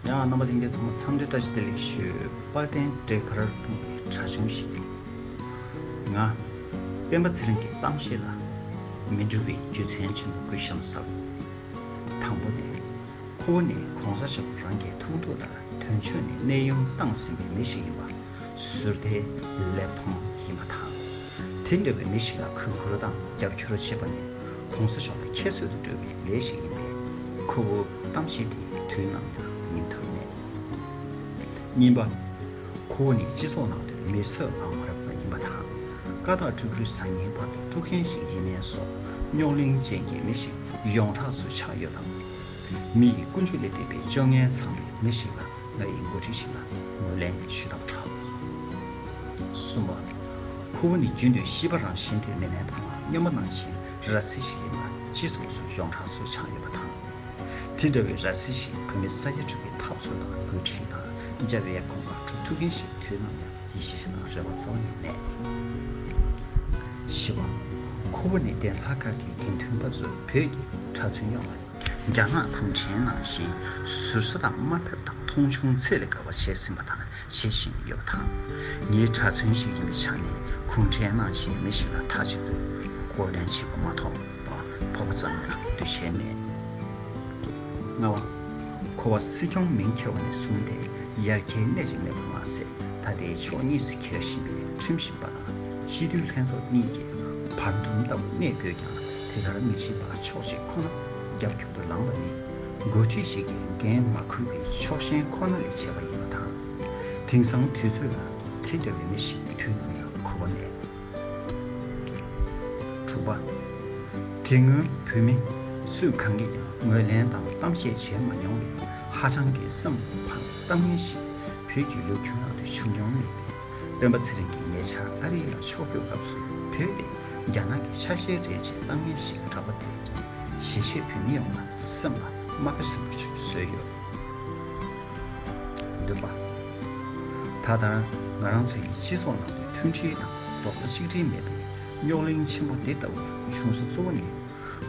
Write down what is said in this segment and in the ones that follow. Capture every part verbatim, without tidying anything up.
ཡང་རྣམ་པ་ལྷན་རྒྱས་ཚང་མ་འཚམས་འདྲི་བཀྲ་ཤིས་བདེ་ལེགས་ཞུ། དཔལ་ལྡན་འབྲས་དཀར་སྤུངས་པའི་གྲྭ་ཆུང་ཞིག་ཡིན། ང་སྤེན་པ་ཚེ་རིང་གི་གཏམ་བཤད་ལ་མི་འགྲོ་བའི་རྒྱུ་མཚན་ཆེན་པོ་དགུ་གཤམ་གསལ། དང་པོ་ནི། ཁོ་བོ་ནི་གོང་ས་མཆོག་རང་གི་ཐུགས་འདོད་ལྟར་དོན་ཆོས་ནས་གནས་དབྱུང་བཏང་ཟིན་པའི་མི་ཞིག་ཡིན་པ། ཟུར་ལྟའི་ལེབ་མཐོང་ཡིན་པ་དང་། དེ་འདྲ་བའི་མི་ཞིག་ལ་གུས་བཀུར་དང་རྒྱབ་སྐྱོར་བྱེད་པ་ནི་གོང་ས་མཆོག་ལ་ཁྱད་གསོད་དུ་འགྲོ་བའི་ལས་ཤིག་ཡིན་པས། ཁོ་བོའི་གཏམ་བཤད་དེ་དུས་ནམ་ཡང་ཉན་ཐོས་མེད། གཉིས་པ། ཁོ་བོ་ནི་སྤྱི་ཚོགས་ནང་དུ་མི་ཚབ་ལ་མ་རབས་པ་ཡིན་པ་དང་། ཀ་དག་སྤྲུལ་སྐུའི་བཟང་ངན་བར་དུ་དཀྲུག་མཁན་ཞིག་ཡིན་མིན་སོགས་རྙོག་གླེང་ཅན་གྱི་མི་ཞིག་ཡོངས་གྲགས་སུ་ཆགས་ཡོད་སྟབས། མི་ཡི་ཀུན་སྤྱོད་ལས་འདས་པའི་སྤྱོད་ངན་ཚང་བའི་མི་ཞིག་ལ་ང་ཡི་འགོ་ཁྲིད་ཞིག་ལ་ངོས་ལེན་ཞུ་ཐབས་བྲལ། གསུམ་པ། ཁོ་བོ་ནི་རྒྱུན་དུ་ཤི་བ་རང་བཞིན་དུ་མི་ལེན་པ་ལ་སྨྱོན་པ་ནང་བཞིན་ར་བཟི་ཞིག་ཡིན་པ་སྤྱི་ཚོགས་སུ་ཡོངས་གྲགས་སུ་ཆགས་ཡོད་པ་དང་། དེ་འདྲ་བའི་ར་བཟི་ཞིག་བོད་མི་ས་ཡ་དྲུག་གི་འཐབ་རྩོད་དང་འགོ་ཁྲིད་དང་རྒྱབ་འོག་གོང་བར་འགྲོ་ཐུབ་མཁན་ཞིག་དུས་ནམ་ཡང་ཡིད་ཆེས་དང་རེ་བ་རྩ་བ་ནས་མེད། བཞི་པ། ཁོ་བོ་ནི་གདན་ས་ཁག་གི་དགེ་འདུན་པ་ཚོས་བོད་ཀྱི་གྲྭ་བཙུན་ཡོངས་ལ་རྒྱ་ནག་གུང་ཁྲན་ནང་བཞིན་ཟུར་ཟ་དང་དམའ་ཕེབས་དང་མཐོང་ཆུང་ཚད་ལས་བརྒལ་བ་བྱས་ཟིན་པ་དང་བྱེད་བཞིན་ཡོད་པ་དང་། ངའི་གྲྭ་བཙུན་ཞིག་ཡིན་པའི་ཆ་ནས་གུང་ཁྲན་ནང་བཞིན་མི་ཞིག་ལ་མཐའ་གཅིག་ཏུ་མགོ་ལེན་བྱེད་པ་མ་གཏོགས་འཕགས་པ་ཙམ་ཡང་འདུ་ཤེས་མེད། ལྔ་པ། ཁོ་བ་སྲིད་སྐྱོང་མིང་འཁྱེར་བ་ནས་བཟུང་སྟེ་ཡར་རྒྱས་སྣེ་གཅིག་མེད་པ་མ་ཟད། ད་ལྟའི་ཕྱོགས་གཉིས་སུ་འཁྱེར་བཞིན་པའི་ཁྲིམས་ཞིབ་པ་དང་སྤྱི་འཐུས་ལྷན་ཚོགས་གཉིས་ཀྱི་བར་འདུམ་ལྟ་བུ་གནས་དགོས་ཀྱང་། དེ་ལྟར་མི་བྱེད་པ་ཕྱོགས་གཅིག་ཁོ་ན་རྒྱབ་སྐྱོར་དུ་ལངས་པ་ནི། འགོ་ཁྲིད་ཞིག་གིས་འགན་མ་འཁུར་བའི་ཕྱོགས་ཞེན་ཁོ་ན་ལས་བྱས་པ་ཡིན་པ་དང་། དེང་སང་དུས་ཚོད་ལ་དེ་འདྲ་བའི་མི་ཞིག་དུས་ནམ་ཡང་དགོས་པ་མེད། དྲུག་པ། དེ་སྔོན་བོད་མི་སུས་གང་གིས་ཀྱང་ངོས་ལེན་དང་གཏམ་བཤད་བྱས་མ་མྱོང་བའི་ཧ་ཅང་གི་སེམས་ཕམ་གཏམ་ངན་ཞིག་བོད་ཀྱི་ལོ་རྒྱུས་ནང་དུ་བྱུང་མྱོང་མེད་པས། སྤེན་པ་ཚེ་རིང་གིས་ཉེ་ཆར་ཨ་རི་ལ་ཕྱོགས་བསྐྱོད་སྐབས་སུ་བོད་དེ་རྒྱ་ནག་གི་ཆ་ཤས་རེད་ཅེས་གཏམ་ངན་ཞིག་བསྒྲགས་པ་དེ་གཞིས་བྱེས་བོད་མི་ཡོངས་ལ་སེམས་ལ་རྨ་ཁ་ཟིན་པོ་ཞིག་བཟོས་ཡོད། བདུན་པ། ད་ལྟ་ང་རང་ཚོ་ཡི་སྤྱི་ཚོགས་ནང་དུ་མཐུན་སྒྲིལ་དང་རྡོག་རྩ་གཅིག་སྒྲིལ་མེད་པའི་རྙོག་གླེང་ཆེན་པོ་འདི་ལྟ་བུ་བྱུང་ས་གཙོ་བོ་ནི་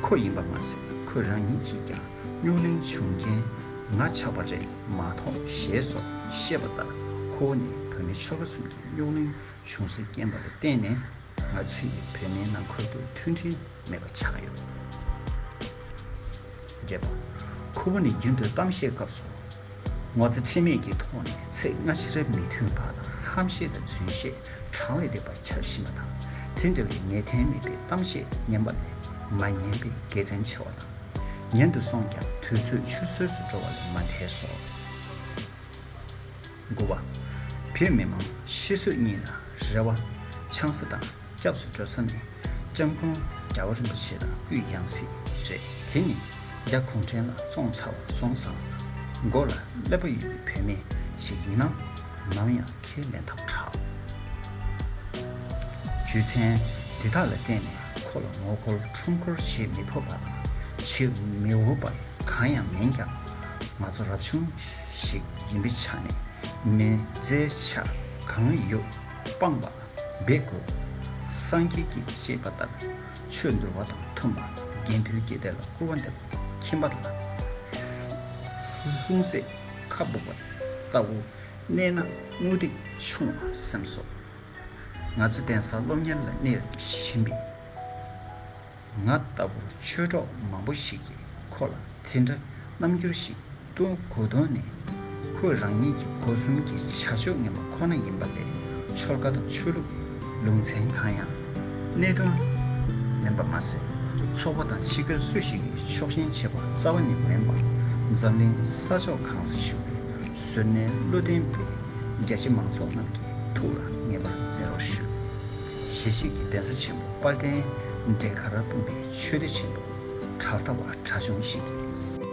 ཁོ་ཡིན་པ་མ་ཟད། ཁོས་རང་ཉིད་ཀྱིས་ཀྱང་རྙོག་གླེང་བྱུང་རྐྱེན་ང་ཆགས་པ་རེད་མ་གཏོགས་ཞེས་སོགས་བཤད་པ་ལྟར། ཁོ་བོ་ནི་བོད་མི་ཆོལ་ཁ་གསུམ་གྱི་རྙོག་གླེང་བྱུང་སའི་རྐྱེན་པ་ལ་བརྟེན་ནས་ང་ཚོ་ཡི་བོད་མིའི་ནང་ཁུལ་དུ་མཐུན་སྒྲིལ་མེད་པ་ཆགས་ཡོད། བརྒྱད་པ། ཁོ་བོ་ནི་རྒྱུན་དུ་གཏམ་བཤད་སྐབས་སུ་ངོ་ཚ་ཁྲེལ་མེད་ཀྱི་ཐོག་ནས་ཚིག་སྔ་ཕྱི་རབ་མི་མཐུན་པ་དང་ཧམ་བཤད་དང་རྫུན་བཤད་གྲངས་ལས་འདས་པ་འཁྱབ་བཞིན་པ་དང་། དེ་འདྲ་བའི་ངེས་གཏན་མེད་པའི་གཏམ་བཤད་ཉན་པ་ལས་མ་ཉན་པའི་དགེ་མཚན་ཆེ་བ་དང་། ཉན་དུ་སོང་ཀྱང་དུས་ཚོད་ཆུད་ཟོས་སུ་འགྲོ་བ་ལས་མ་འདས་སོ། དགུ་པ། བོད་མི་མང་ཤི་གསོན་གཉིས་ལ་རེ་བ་འཆང་ས་དང་། སྐྱབས་སུ་འགྲོ་ས་ནི་སྐྱབས་མགོན་རྒྱལ་བ་རིན་པོ་ཆེ་དང་དབུས་ཡང་སྲིད་རེད། དེ་ནི་རྒྱ་གུང་ཁྲན་ལ་བཙོང་ཚར་བ་སོང་ཙང་མགོ་ལ་ཀླད་པ་ཡོད་པའི་བོད་མི་ཞིག་ཡིན་ན་ནམ་ཡང་ཁས་ལེན་ཐབས་དྲག་རྒྱུ་མཚན་འདི་དག་ལ་བརྟེན་ནས་ཁོ་ལ་ངོ་རྒོལ་ཁྲོམ་སྐོར་བྱེད་མི་ཕོད་པ་དང་བྱེད་མི་འོས་པ་གང་ཡང་མིན་ཀྱང་། ང་ཚོ་རབ་བྱུང་ཞིག་ཡིན་པའི་ཆ་ནས་མི་ཚེའི་ཆ་གང་ཡོད་སྤངས་པ་འབད་དགོས། སངས་རྒྱས་ཀྱིས་བཅས་པ་ལྟར་ཆོས་འདུལ་བ་དང་མཐུན་པ། དགེ་འདུན་གྱི་སྡེ་ལ་སྐུར་བ་འདེབས། ཁྱིམ་པ་ལ་ལྷུང་བཟེད་ཁ་སྦུབ་པ་ལྟ་བུ་གནས་ན་མུ་སྟེགས་ཆུང་བ་སེམས་སོ། ང་ཚོ་གདན་ས་སློབ་གཉེར་ལ་གནས་བཞིན་པའི་ང་ལྟ་བུ་ཆོས་གྲོགས་མང་པོ་ཞིག་གིས་ཁོ་ལ་དེ་འདྲ་རྣམ་འགྱུར་ཞིག་སྟོན་དགོས་དོན་ནི། ཁོས་རང་ཉིད་ཀྱི་སྒོ་གསུམ་གྱི་བྱ་སྤྱོད་ངན་པ་ཁོ་ན་ཡིན་པ་ལས་ཆོལ་ཁ་དང་ཆོས་ལུགས་ལུང་ཚན་གང་ཡང་། གནད་དོན་མིན་པ་མ་ཟད། ཚོགས་པ་དང་སྤྱི་སྒེར་སུ་ཞིག་གིས་ཕྱོགས་ཞེན་བྱེད་པ་རྩ་བ་ནས་མིན་པ། འཛམ་གླིང་ས་ཕྱོགས་གང་སར་བཞུགས་པའི་གཟུར་གནས་བློ་ལྡན་པའི་རྒྱ་ཆེ་མང་ཚོགས་རྣམས་ཀྱི་ཐུགས་ལ་ངེས་པར་འཛིན་རོགས་ཞུ། གཞིས་བྱེས་ཀྱི་གདན་ས་ཆེན་པོ་དཔལ་ལྡན་འབྲས་དཀར་སྤུངས་པའི་ཆོས་སྡེ་ཆེན་པོ་གྲགས་ལྟ་བ་གྲྭ་ཆུང་ཞིག་གི་